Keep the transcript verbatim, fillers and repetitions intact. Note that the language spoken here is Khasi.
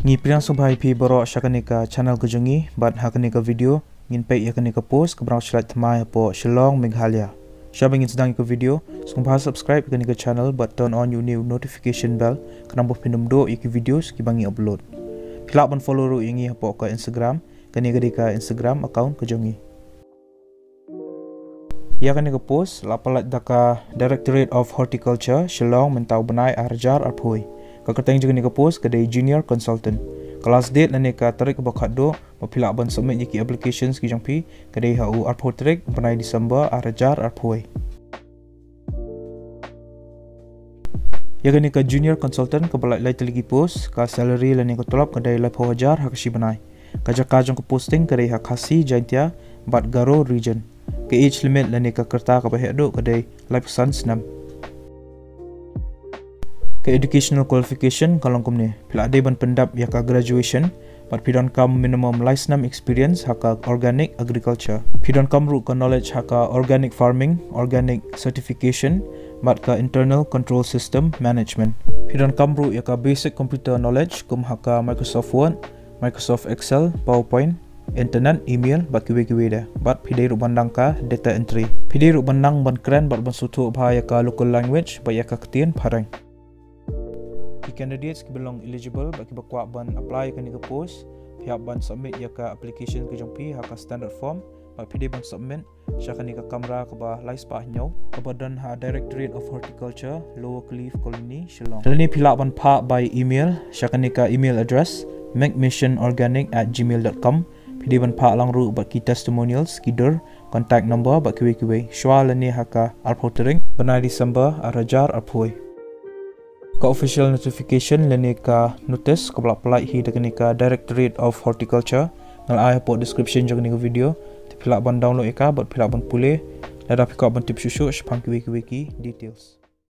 Ngi pdiang sngewbha ïa phi baroh sha kane ka channel ka jong ngi, bad ha kane ka video ngin peit ïa kane ka post kaba rangshlight thymmai hapoh Shillong, Meghalaya. Shaba ngin sdang ïa ka video, sngewbha subscribe ïa kane ka channel bad turn on ïa une u notification bell, khnang ba phin ym duh ïa ki videos kiba ngi upload. Phi lah ban follow ruh ïa ngi hapoh ka Instagram, kane ka dei ka Instagram account ka jong ngi. Ïa kane ka post la pyllait da ka Directorate of Horticulture, Shillong, mynta u bnai ar hajar arphew. Ka kyrteng jong kane ka post ka dei Junior Consultant. Ka last date lane ka tarik kaba khatduh ba phi lah ban submit ïa ki applications ki jong phi ka dei ha u arphew tarik bnai December ar hajar arphew. Ïa kane ka Junior Consultant kaba laiphew lai tylli ki post, ka salary lane ka tulop ka dei laiphew hajar ha ka shi bnai. Ka jaka jong ka posting ka dei ha Khasi Jaintia bad Garo Region. Ka age limit lane ka rta kaba heh duh ka dei laiphew san snem. Ka educational qualification ka long kumne: phi lah dei ban pyndap ïa ka graduation bad phi donkam minimum lai snem experience ha ka organic agriculture. Phi donkam ruh ka knowledge ha ka organic farming, organic certification bad ka internal control system management. Phi donkam ruh ïa ka basic computer knowledge kum ha ka Microsoft Word, Microsoft Excel, PowerPoint, internet, email bad kiwei kiwei de. Bad phi dei ruh ban nang ka data entry. Phi dei ruh ban nang ban kren bad ban sngewthuh bha ïa ka local language bad ïa ka ktien phareng. Ki candidates kiba long eligible bad kiba kwah ban apply ïa kane ka post, phi hap ban submit ïa ka application ka jong phi ha ka standard form bad phi dei ban submit sha kane ka kamra kaba lai spah hynñiew kaba don ha Directorate of Horticulture, Lower Cliff Colony, Shillong. Lane phi lah ban phah by email sha kane ka email address, macmissionorganic at gmail dot com. Phi dei ban phah lang ruh bad ki testimonials, ki dur, contact number bad kiwei kiwei. Shwa lane ha ka arphew tarik bnai December ar hajar arphew. Ka official notification lane ka notice kaba la pyllait hi da kane ka Directorate of Horticulture nga la ai hapoh description jong kane ka video. Te phi lah ban download ïa ka bad phi lah ban pule lada phi kwah ban tip shuh shuh shaphang kiwei kiwei ki details.